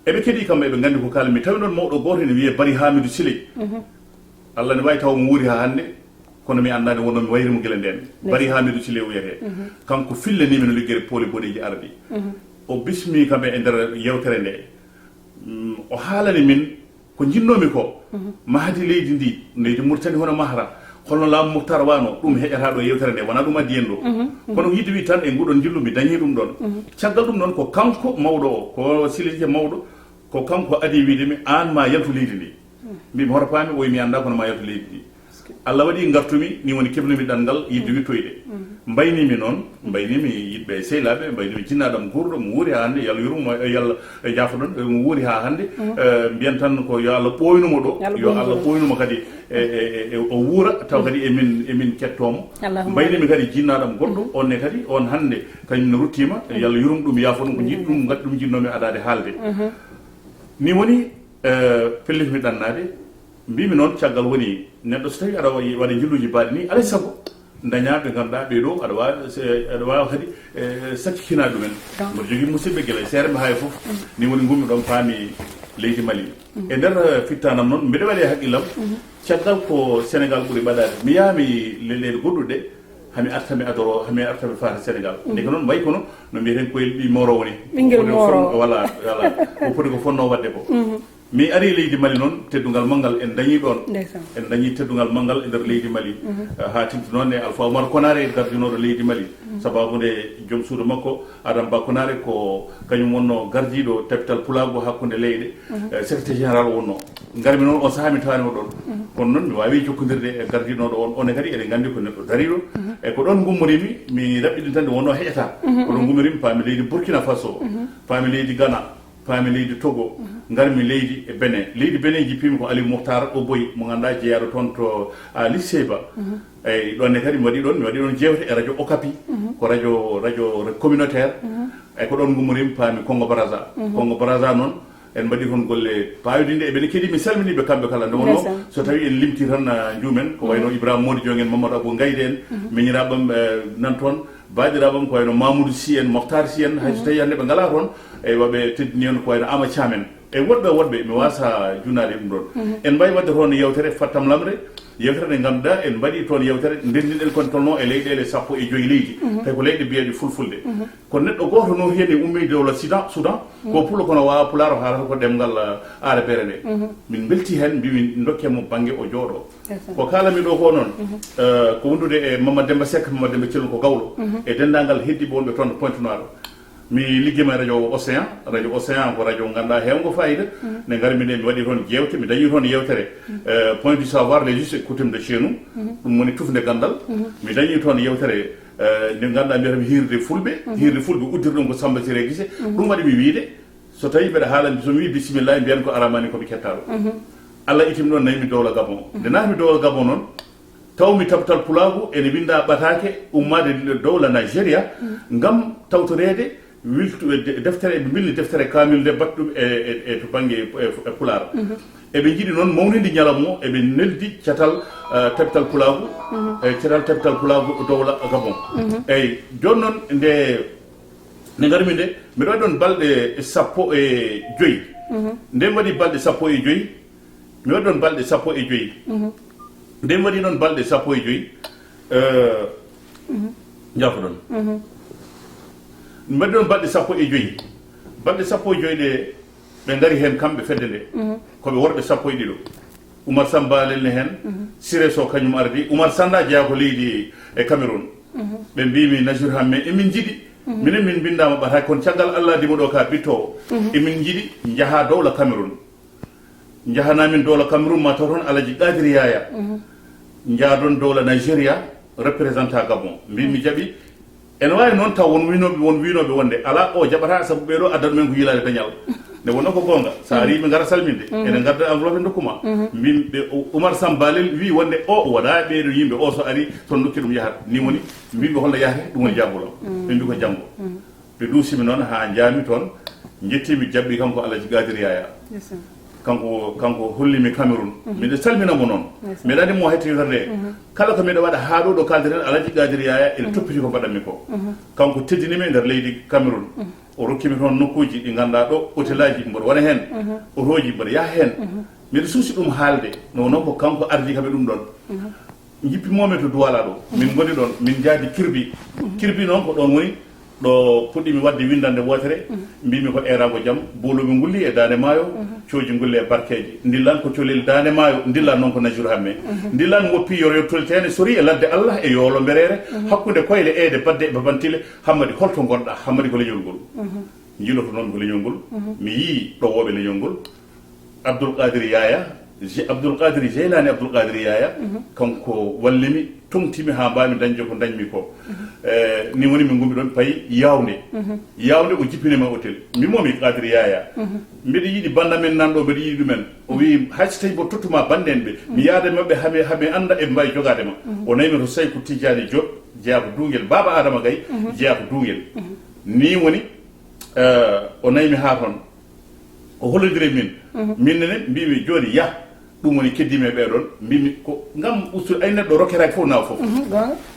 eɓe keɗii kamɓe, eɓe nganndi ko kaalmi. Tawi noon mawɗo gooto ene wiyee Bari Hamidou Siley. Allah ne waawi taw omo wuuri haa hannde, kono mi anndaani wonno mi wayri mo gila ndeen. Bari Hamidou Siley o wiyetee. Kanko fillanii mi no Luggere Pooli Boɗeeji ardi. O bismii kam e nder yeewtere nde. Mm, o haalani min ko njinnoomi ko, mahdi leydi ndi, leydi Mauritanie hono mahra, holno laamu Moctar waano, ɗum heƴata ɗo yeewtere nde, wonaa ɗum addi en ɗo. Kono yiɗde wi tan e nguɗon njillu mi dañii ɗum ɗon. Caggal ɗum noon ko kanko mawɗo o, ko Siley mawɗo, ko kanko adi wiide mi, aan ma yaltu leydi ndi. Mbiimi hoto paami, o wi mi anndaa kono ma yaltu leydi ndi. Allah waɗi ngartumi, ni woni keblumi ɗanngal yiɗde wittoyde. Mbaynimi noon, mbaynimi yiɗɓe e sehlaaɓe, mbaynimi jinnaaɗo am guurɗo, mo wuuri haa hannde, yo Allah yurmo, yo Allah jaafoɗon, mo wuuri haa hannde. Eh, mbiyan tan ko yo Allah ɓooynumo ɗo, yo Allah ɓooynumo kadi e, e, e, e o wuura, taw kadi emin, emin kettoomo. Mbaynimi kadi jinnaaɗo am goɗɗo, on ne kadi, on hannde, kañum ne ruttiima, yo Allah yurum ɗum, yaafo ɗum, ko jiɗ-, ɗum, ngat-, ɗum jinnoomi adaade haalde. Ni woni, eh, pellitmi ɗannaade, mbimi noon, caggal woni neɗɗo so tawi aɗa wa-, waɗa njilluji mbaɗi ni, alay sago daña ɓe ngannduɗaa ɓee ɗo aɗa waawi, se-, aɗa waawi kadi, eh, sakkikina ɗumen. Mboɗo jogii musidɓe gila e seere mba haa e fof. Ni woni ngummi ɗon paami leydi Mali. E nder, eh, fittanam noon, mbiɗa waɗi e haqqillam, caggal ko Sénégal ɓuri ɓadaade. Mi yaha mi le-, leyɗe goɗɗuɗe, hami arta mi adoro, hami arta mi faata Sénégal. Ndeke noon mbayi kono no mbiyeten koye ɓi morowo ni. Ɓinngel morowo. Wala, wala. Ko foti ko fonnoo waɗde ko. Mi ari leydi Mali noon, teddungal manngal en dañii ɗoon. Ndeysaan. En dañii teddungal manngal e nder leydi Mali. Eh, haa teeŋti noon e Alpha Oumar Konaré, gardinooɗo leydi Mali. Sababu nde joom suudu makko, Adama Ba Konaré, ko kañum wonnoo gardiiɗo tabital pulaagu hakkunde leyɗe, eh, secrétaire général o wonnoo. Ngarmi noon, on sahaa mi tawaani mo ɗoon. Kono noon, mi waawi jokkondirde e gardiinooɗo on. On ne kadi, eɗen nganndi ko neɗɗo dariiɗo. E ko ɗoon ngummoriimi, mi raɓɓiɗinta nde wonnoo heƴataa. Ko ɗoon ngummoriimi, paami leydi Burkina Faso, paami leydi Ghana, paami leydi Togo, ngarmi leydi e Benin. Leydi Benin, jippiimi ko Aliou Mouhtar Oboy, mo ngannduɗaa jeyaaɗo toon to, a, Addis Abeba. Eyi, ɗoon ne kadi mi waɗi ɗoon, mi waɗi ɗoon jeewte e radio Okapi, ko radio, radio communautaire. E ko ɗoon ngummoriimi, paami Congo Brazza. Congo Brazza noon, en mbaɗi toon golle paayodinɗe. Eɓene keɗii, mi salminii ɓe kamɓe kala. Nde wonnoo, ndeysaan, so tawii en limtii tan, a, njuumen, ko wayno Ibrahima Mody Jong en, Mamadou Abou Ngayde en, miñiraaɓe am, eh, nan toon. Baandiraaɓe am ko wayno Mamoudou Sy en, Mokhtar Sy en, hay so tawii hannde ɓe ngalaa toon, eywa, ɓe teddini en ko wayno Ama Thiam en. E woɗɓe woɗɓe, mi waasa junnaade ɗum ɗoon. En mbaawi waɗde toon yeewtere fattamlamre, yeewtere nde ngannduɗaa en mbaɗi toon yeewtere, ndenndinɗen ko ne tolnoo e leyɗeele sappo e joy leydi, tawi ko leyɗe mbiyeeɗe fulfulde. Ko neɗɗo gooto no heen e ummii dowla Sidan, Soudan, ko pulo kono waawa pulaar, o haalata ko ɗemngal, ah, aarabeere nde. Min mbeltii heen, mbiimi ndokkee mo bannge o jooɗoo. Ko kaalami ɗo ko noon, eh, ko wondude e Mama Demba Seck, Mama Demba Cello ko gawlo, e denndaangal heddiiɓe wonɓe toon to Pointe Noire. Mi liggiima e radio Océan. Radio Océan ko radio ngannduɗaa heewngo fayida. Nde ngarmi nde mi waɗi toon jeewte, mi dañi toon yeewtere. Eh, Point du savoir, les us et coutumes de chez nous. Ɗum woni tufnde ganndal. Mi dañi toon yeewtere, eh, nde ngannduɗaa mbiyata mi hiirde fulɓe. Hiirde fulɓe uddiri ɗum ko Samba Siré Guissé. Ɗum waɗi mi wiyde, so tawii mbeɗa haalande, so mi wii bisimillahi, mbiyan ko aramaani ko mi kettaaɗo. Allah itimi ɗoon, naymi dowla Gabon. Nde naatmi dowla Gabon noon, tawmi tabital pulaagu ene winnda ɓataake ummaade e dowla Nigeria, ngam tawtoreede wiltu-, e de-, deftere, eɓe mbinndi deftere kaamil nde, mbaɗ ɗum e, e, e to bannge e, e pulaar. Eɓe njiɗi noon mawninde ñalawma o, eɓe neldi catal, eh, tabital pulaagu, e catal tabital pulaagu dowla Gabon. Eyyi, jooni noon nde, nde ngarmi nde, mbiɗa waɗi ɗoon balɗe sappo e joy. Nde mi waɗi balɗe sappo e joy, Mi waɗi ɗon balɗe sappo e joyi. Nde mi waɗi ɗon balɗe sappo e joyi, eh, njaafoɗon. Mi waɗi ɗon balɗe sappo e joyi. Balɗe sappo e joyi ɗe, ɓe ngari heen kamɓe fedde nde. Ko ɓe worɓe sappo e ɗiɗo. Umar Sambalel ne heen, Sire Sow kañum ardi. Umar Sanda jeyaa ko leydi e Cameroun. Ɓe mbii mi, Najir Hamme, emin njiɗi. Minen min mbinndaama ɓat hay kono caggal Allah dimo ɗo ka bittoowo. Emin njiɗi njaha dowla Cameroun. Njahanamin dowla Cameroun, ma taw toon Alaji Qadir Yaya. Njaadon dowla Nigeria, représenta Gabon. Mbii mi jaɓi. Ene waawi noon taw won wiinooɓe, won wiinooɓe wonde alaa o jaɓata sabu ɓee ɗo addana men ko yiilaade dañal. Nde wonnoo ko goonga, so arii ɓe ngara salminde, ene ngadda enveloppe ndokku ma. Mbin ɓe, Umar Sambalel wii wonde o wonaa ɓee ɗo yimɓe, o so arii toon nokki ɗum yahata. Ni woni, mbin ɓe holno yahata, ɗum woni jaabulo. Ɓe mbii ko janngo. Ɓe duusimi noon haa njaami toon, njettiimi jaɓɓi kanko Alaji Qadir Yaya. Kanko, kanko hollimi Cameroun. Miɗo salmina mo noon. Miɗo anndi mo hettinoto nde. Kala ko miɗo waɗa haa ɗo, ɗo kaalden, Alaji Qadir Yaya ene toppiti ko mbaɗanmi ko. Kanko teddini mi e nder leydi Cameroun. O rokki mi toon nokkuuji ɗi ngannduɗaa ɗo, otelaaji mboɗo wona heen, otooji mboɗo yaha heen. Miɗo suusi ɗum haalde, no, noon ko kanko ardi kam e ɗum ɗoon. Njippimoomi to Duwala ɗo. Min ngoni ɗoon, min njaadi Kirbi. Kirbi noon ko ɗoon woni ɗo puɗɗimi waɗde winndannde wootere, mbiimi ko eeraango jam, buulooɓe ngulli e daande maayo, cooji ngulli e barkeeji. Ndillaan ko colel daande maayo, ndillaan noon ko Najur Hamme. Ndillaan woppi yoro yottude teene sori e ladde Allah e yoolo mbereere, hakkunde koyle eede badde e babantile. Hammadi, holto ngonɗaa? Hammadi ko leñol ngol. Njiiloto noon ko leñol ngol. Mi yii ɗowooɓe leñol ngol. Abdoul Qadir Yaya, Je-, Abdoul Qadir Jeylani Abdoul Qadir Yaya, kanko wallimi, toŋtimi haa mbaami dañde ko dañmi ko. Eh, ni woni min ngummi ɗoon payi Yawnde. Yawnde o jippinima hôtel. Mbimomi Qadir Yaya, mbeɗa yiɗi bannda men nan ɗo, mbeɗa yiɗi ɗumen. O wi, hay so tawi mboɗo tottuma bannde en ɓe, mi yaada e maɓɓe hame, hame annda eɓe mbawi jogaade ma. O nawi mi to Sayku Tijani Diop, jeyaa ko Duungel, Baaba Adama Gaye, jeyaa ko Duungel. Ni woni, eh, o nawi mi haa toon. O hollodiri e min. Min nene mbimi, jooni yah, ɗum woni keddiimi e ɓee ɗoon. Mbimi ko ngam ustu, ay neɗɗo rokketaake fof nawa fof.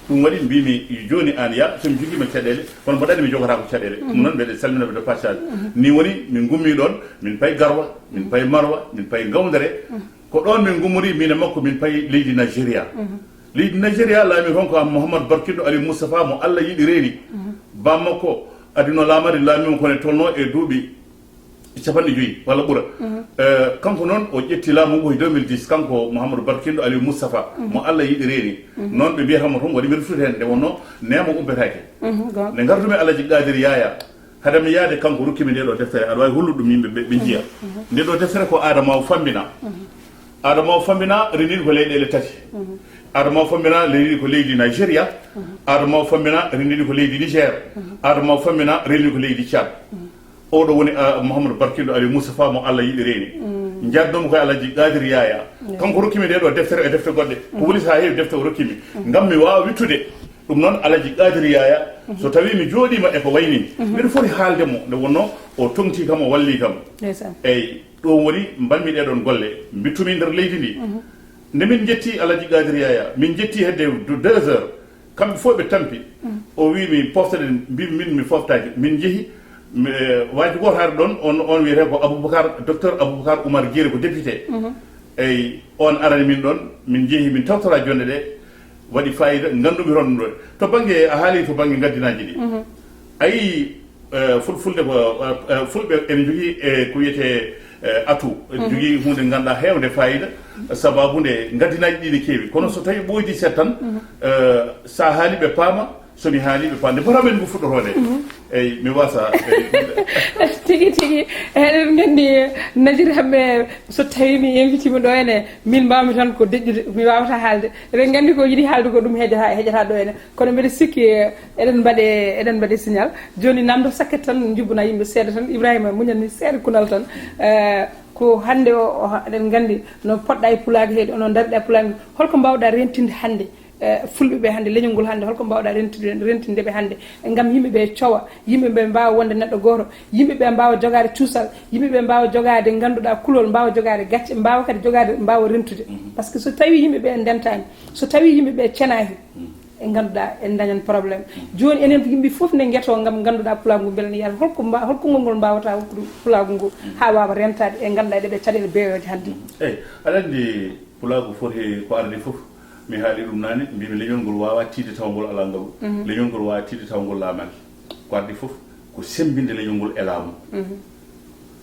Ɗum waɗi mbimi, jooni aan yah, so mi jogiima caɗeele, kono mboɗo anndi mi jogotaako caɗeele. Ɗum noon mbeɗa salmina ɓe de passage. Ni woni min ngummi ɗoon, min payi Garwa, min payi Marwa, min payi Ngawdere. Ko ɗoon min ngummori, min e makko, min payi leydi Nigeria. Leydi Nigeria laami toon ko Mouhamadou Barkindo Aliou Moustapha mo Allah yiɗi reeni. Bammakko adino laamaade, laami mo kono tolno e duuɓi capanɗe joyi walla ɓura. Eh, kanko noon o ƴetti laamu ngu e deux mille dix, kanko Mouhamadou Barkindo Aliou Moustapha, mo Allah yiɗi reeni. Noon ɓe mbiyata mo toon, waɗi mbeɗa suuti heen, nde wonnoo neema ubbetaake. Nde ngartumi Alaji Qadir Yaya, hade mi yaade kanko rokkimi nde ɗo deftere, aɗa waawi hollude ɗum yimɓe ɓe, ɓe njiya. Nde ɗo deftere ko Adama o Fambina. Adama o Fambina renndini ko leyɗeele tati. Adama o Fambina renndini ko leydi Nigeria. Adama o Fambina renndini ko leydi Niger. Adama o Fambina renndini ko leydi Tchad. Oɗo woni, ah, Mouhamadou Barkindo Aliou Moustapha mo Allah yiɗi reeni. Njaadnoomi ko e Alaji Qadir Yaya. Kanko rokkimi nde ɗo deftere e defte goɗɗe. Ko woni so haa heewi defte o rokkimi. Ngam mi waawa wittude. Ɗum noon Alaji Qadir Yaya, so tawi mi jooɗiima e ko wayi nii, mbiɗa foti haalde mo, nde wonnoo o toŋti kam, o walli kam. Eyyi, ɗum woni mbaɗmi ɗee ɗoon golle. Mbittumi nder leydi ndi. Nde min njetti Alaji Qadir Yaya, min njetti hedde deux heures. Kamɓe fof ɓe tampi. O wii mi, "Poftoɗen." Mbiimi, "Min mi foftaaki." Min njehi, mi, eh, waji gooto hari ɗoon, on, on wiyetee ko Aboubacar, docteur Aboubacar Oumar Guiré, ko député. Eyyi, on arani min ɗoon, min njehi, min tawtora jonɗe ɗe, waɗi fayida, ngandumi toon ɗo. To bannge, a haali to bannge ngaddinaaji ɗi. A yii, eh, fulfulde ko, eh, eh, fulɓe ene njogii, eh, ko wiyetee, eh, atout. Ene njogii huunde ngannduɗaa heewnde fayida, sababu nde ngaddinaaji ɗi ne keewi. Kono so tawi ɓooydi seeɗa tan, eh, so a haali ɓe paama, so mi haali ɓe paama. Nde mbara men ngu fuɗɗotoo nde. Eyyi, mi wasa, eyyi. Tigi, tigi. Eɗen nganndi Najir Hamme, so tawi mi invite mo ɗo ene, min mbawmi tan ko deƴƴude, mi wawata haalde. Eɗen nganndi ko yiɗi haalde ko ɗum heƴata, heƴata ɗo ene. Kono mbeɗa sikki, eh, eɗen mbaɗe, eɗen mbaɗe signal. Jooni namdo saket tan, njubbana yimɓe seeɗa tan. Ibrahima, muñan min seeɗa kunal tan. Eh, ko hannde o, o, eɗen nganndi no poɗɗa e pulaar heedi, onon ndaarɗa e pulaar. Holko mbawɗa rentinde hannde, eh, fulɓe ɓe hannde, leñol ngol hannde, holko mbawɗa rentinde, rentinde ɓe hannde? Ngam yimɓe ɓe cowa, yimɓe ɓe mbaawa wonde neɗɗo gooto, yimɓe ɓe mbaawa jogaade cuusal, yimɓe ɓe mbaawa jogaade ngannduɗaa kulol, mbaawa jogaade gacce, mbaawa kadi jogaade, mbaawa rentude. Par ce que so tawi yimɓe ɓe ndentaani, so tawi yimɓe ɓe cenaaki, E ngannduɗaa en dañan problème. Jooni enen yimɓe fof nde ngeto ngam ngannduɗaa pulaagu ngu mbele ne yiyata. Holko mba-, holko ngol ngol mbaawata hokkude pulaagu ngu haa waawa rentaade e ngannduɗaa ɗeɗe caɗeele beeyooje hannde? Eyi, aɗa anndi pulaagu foti ko arde fof. Mi haali ɗum naane, mbimi leñol ngol waawaa tiiɗde tawa ngol alaa ngalu. Leñol ngol waawaa tiiɗde tawa ngol laamaaki. Ko arde fof ko semmbinde leñol ngol e laamu.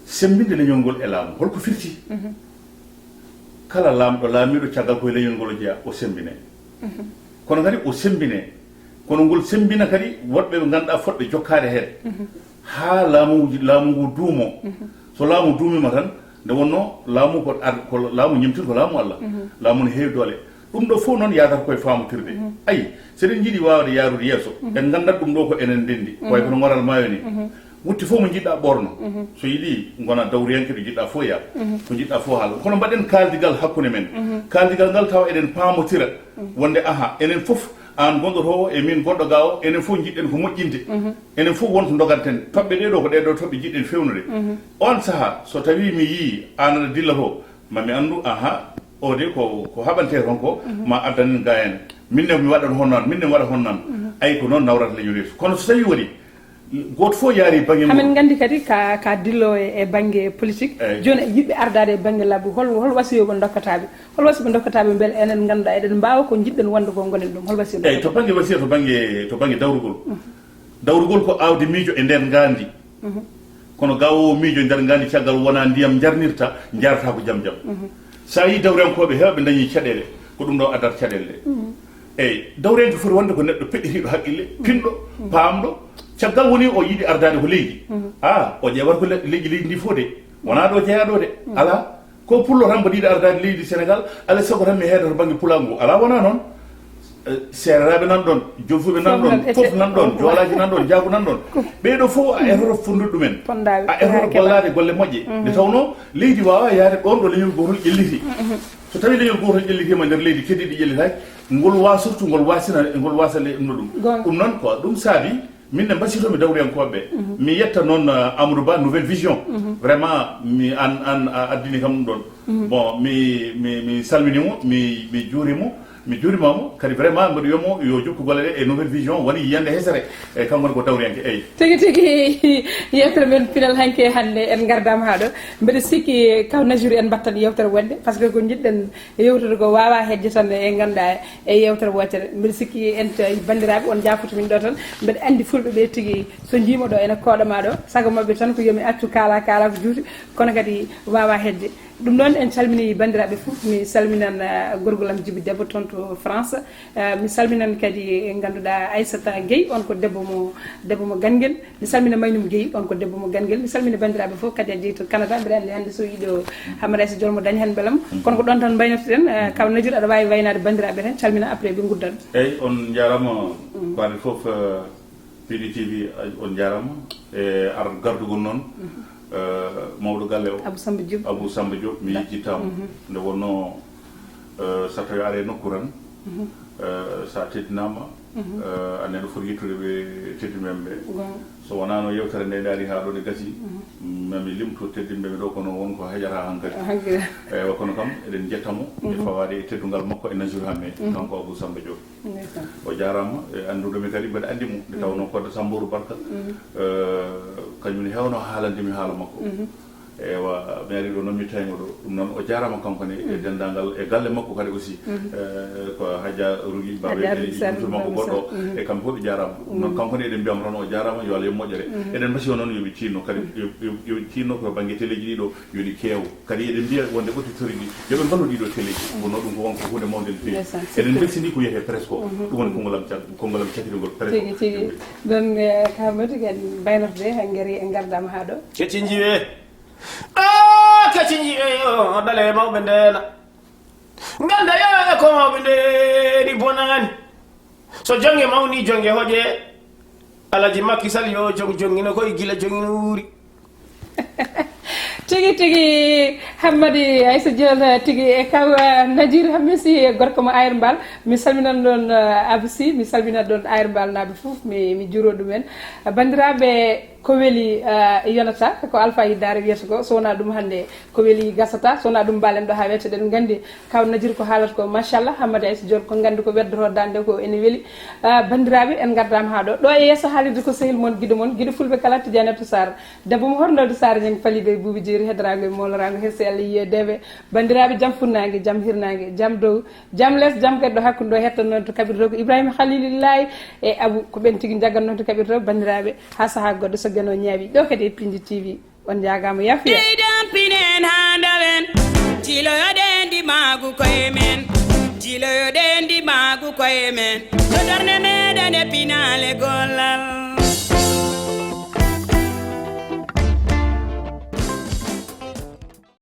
Semmbinde leñol ngol e laamu. Holko firti? Kala laamɗo laamiiɗo caggal ko e leñol ngol o jeyaa, o semmbine. Kono kadi o semmbine. Kono ngol semmbina kadi woɗɓe ɓe ngannduɗaa fotɓe jokkaade heen. Haa laamuuji, laamu ngu duumo. So laamu duumima tan, nde wonno laamu ko ar-, ko laamu ñemtin ko laamu Allah. Laamu ne heewi doole. Ɗum ɗo fof noon yaadata koye faamotirde. Ayi, so eɗen njiɗi waawde yaarude yeeso, en nganndat ɗum ɗo ko enen ndenndi. Ko wayi kono ŋoral maayo ni. Wutte fof mo njiɗɗaa ɓoorno. So yiɗi ngona dawriyanke ɗo njiɗɗaa fof yaa. Ko njiɗɗaa fof haal. Kono mbaɗen kaaldigal hakkunde men. Kaaldigal ngal tawa eɗen paamotira wonde aha, enen fof, aan gonɗo to o e min gonɗo ga o, enen fof njiɗɗen ko moƴƴinde. Enen fof won ko ndoganten. Toɓɓe ɗee ɗo ko ɗee ɗo toɓɓe njiɗɗen fewnude. On sahaa so tawii mi yii aan aɗa dilla to, ma mi anndu, aha, o de ko, ko haɓante toon ko, ma addanen ga en. Min ne mi waɗan honnan, min ne mi waɗa honnan. Ay ko noon nawrata leñol yeeso. Kono so tawii waɗi, gooto fof yaari bannge mum. Hamin nganndi kadi ka, ka dillo e, e bannge politique. Eyi. Jooni yiɗɓe ardaade e bannge labbu, hol, hol wasiyo mo ndokkataaɓe? Hol wasiyo mo ndokkataaɓe mbele enen ngannduɗaa eɗen mbaawa ko njiɗɗen wonde ko ngonen ɗum? Hol wasiyo? Eyi, to bannge wasiya, to bannge, to bannge dawrugol. Dawrugol ko aawde miijo e nder ngaandi. Kono gaawoowo miijo e nder ngaandi caggal wonaa ndiyam njarnirta, njaarata ko jam jam. So a yii dawriyankooɓe heewɓe dañii caɗeele, ko ɗum ɗo addata caɗeele ɗe. Eyi, dawriyanke foti wonde ko neɗɗo peɗɗitiiɗo haqqille, pinɗo, paamɗo. Caggal woni o yiɗi ardaade ko leydi. A, o ƴeewata ko le-, leƴƴi leydi ndi fof de. Wonaa ɗo jeyaa ɗo de. Alaa. Ko pullo tan mbaɗiiɗo ardaade leydi Senegal, alaa sago tan mi heedata bannge pulaagu ngu. Alaa, wonaa noon. Eh, Seereraaɓe nan ɗoon, Jolfuɓe nan ɗoon, fof nan ɗoon, Joolaaji nan ɗoon, Jaagu nan ɗoon. Ɓee ɗo fof a etoto fonndude ɗumen. A etoto gollaade golle moƴƴe. Nde tawnoo leydi waawaa yahde ɗoon ɗo leñol gootol ƴelliti. So tawii leñol gootol ƴellitiima nder leydi, keddiiɗi ƴellitaaki, ngol waasa surtout, ngol waasina, ngol waasa le-, no ɗum. Ɗum noon ko ɗum saabi min ne mbasiyotoo-mi dawriyankooɓe ɓe. Mi yetta noon, eh, Amadou Ba, Nouvelle Vision. Vraiment, mi an, an a addini kam ɗum ɗoon. Bon, mi, mi, mi salminii mo, mi, mi juurii mo, mi juuriima mo. Kadi vraiment, mboɗo wiya mo yo jokku golle ɗe e Nouvelle Vision, woni yiyannde hesere. E kanko woni ko dawriyanke, eyi. Tigi, tigi, yeewtere men pinal hanki hannde en ngardaama haa ɗo. Mbeɗa sikki kaw Najuri en mbattan yeewtere woɗnde, par ce que ko njiɗɗen yeewtude ko waawaa heƴde tan e ngannduɗaa e yeewtere wootere. Mbeɗa sikki en to banndiraaɓe on njaafoto min ɗo tan. Mbeɗa anndi fulɓe ɓe tigi so njiima ɗo ene kooɗa ma ɗo, sago maɓɓe tan ko yo mi accu kaala, kaala ko juuti, kono kadi waawaa heƴde. Ɗum ɗoon en calminii banndiraaɓe fof. Mi salminan, eh, gorgol am Jibi Debbo toon to France. Eh, mi salminan kadi ngannduɗaa Aissata Gueye, on ko debbo mo, debbo mo Ganngel. Mi salmina Maynum Gueye, on ko debbo mo Ganngel. Mi salmina banndiraaɓe fof kadi a jeyi to Canada. Mbeɗa anndi hannde so yiɗo Hamada Aissa Jol mo daña heen belam. Kono ko ɗoon tan mbaynotoɗen, eh, kaw Najuri aɗa waawi waynaade banndiraaɓe tan, calmina après ɓe nguddan. Eyi, on njaaraama, ko aɗa fof, eh, P D T V, a-, on njaaraama e ar gardugol noon, eh, mawɗo galle o. Abou Samba Diop. Abou Samba Diop, mi yejjittaama. Nde wonnoo, eh, so tawii a ari e nokku tan, eh, so a teddinaama, eh, a neɗɗo foti yettude ɓe teddinɓe ɓe. So wonaano yeewtere nde, nde ari haa ɗo nde gasi, ma mi limto teddinɓe ɓe ɗo, kono won ko heƴata hankadi. Eywa, kono kam, eɗen njetta mo e fawaade e teddungal makko e Najuri Hammet, kanko Abou Samba Diop. Ndeysaan. O jaaraama, e annduɗo mi kadi, mbeɗa anndi mo. Nde tawnoo Kodda Sambooru Barka, eh, kañum ne heewnoo haalande mi haala makko. Eywa, mi ari ɗo noon mi tawi mo ɗo. Ɗum noon o jaaraama kanko ne e denndaangal, e galle makko kadi aussi. Eh, ko Hadja Rougui Baba Hadja Rougui Sall, makko goɗɗo. E kamɓe fof ɓe jaaraama. Ɗum noon kanko ne eɗen mbiyamo tan o jaaraama, yo Allah yoɓ moƴƴere. Eɗen mbasiyo noon yo ɓe tiinno kadi, yo, yo, yo ɓe tiinno ko bannge teleeji ɗi ɗo, yo ɗi keew. Kadi eɗen mbiya wonde auditeur uji yo ɓe mballu ɗiɗo teleeji. Kono ɗum ko won ko huunde mawnde no feewi. Ndeysaan, eɗen mbeltini ko wiyetee presse ko. Ɗum woni konngol am ca-, konngol am cakkitagol presse. Tigi, tigi. Ɗum, eh, ka mbaɗi kadi mbaynorto de, hanngari en ngardaama haa ɗo. Kecci njiye. Ah, kecci njiye yo, dale mawɓe ndeena. Ngannda yo e ko mawɓe ndeeni bonaani. So jonnge mawni, jonnge hoƴe. Alaji Macky Sall yo jong jongino koye gila jongino wuuri. Tigi tigi, Hammadi Aissa Diol, tigi e kaw, eh, Najir Hamisi, e gorko mo Ayr Mbal. Mi salminan ɗon, eh, Abou Sy, mi salminan ɗon Ayr Mbal naaɓe fof, mi, mi juuro ɗumen. Eh, banndiraaɓe, ko weli, eh, yonata, ko Alpha Hiddare wiyata ko, so wonaa ɗum hannde, ko weli gasata, so wonaa ɗum mbalen ɗo haa weeto, ɗen nganndi kaw Najir ko haalata ko, machallah, Hammadi Aissa Diol ko nganndi ko weddoto daande ko ene weli. Eh, banndiraaɓe, en ngardaama haa ɗo. Ɗo e yeeso haalirde ko sehil mon, giɗo mon, giɗo fulɓe kala, Tidiane Atou Sarr. Debbo mo hornode Saare Ñang, Faliiɗo e Buubi Jeeri, heddoraango e mooloraango, hirse Allah yiye dewe. Banndiraaɓe, jam funnaange, jam hirnaange, jam dow, jam les, jam kadi ɗo hakkunde ɗo hettan noon to kaɓirɗe to ko Ibrahima Khalilillahi e Abu, ko ɓen tigi njaggan noon to kaɓirɗe to. Banndiraaɓe, haa sahaa goɗɗo so geno ñaawi. Ɗo kadi e Pindi T V, on njaagaama, yafuya. Ɓeydan pinen haa ndawen, jiloyoɗen ndimaagu koye men, jiloyoɗen ndimaagu koye men, to darnde meɗen e pinaale gollal.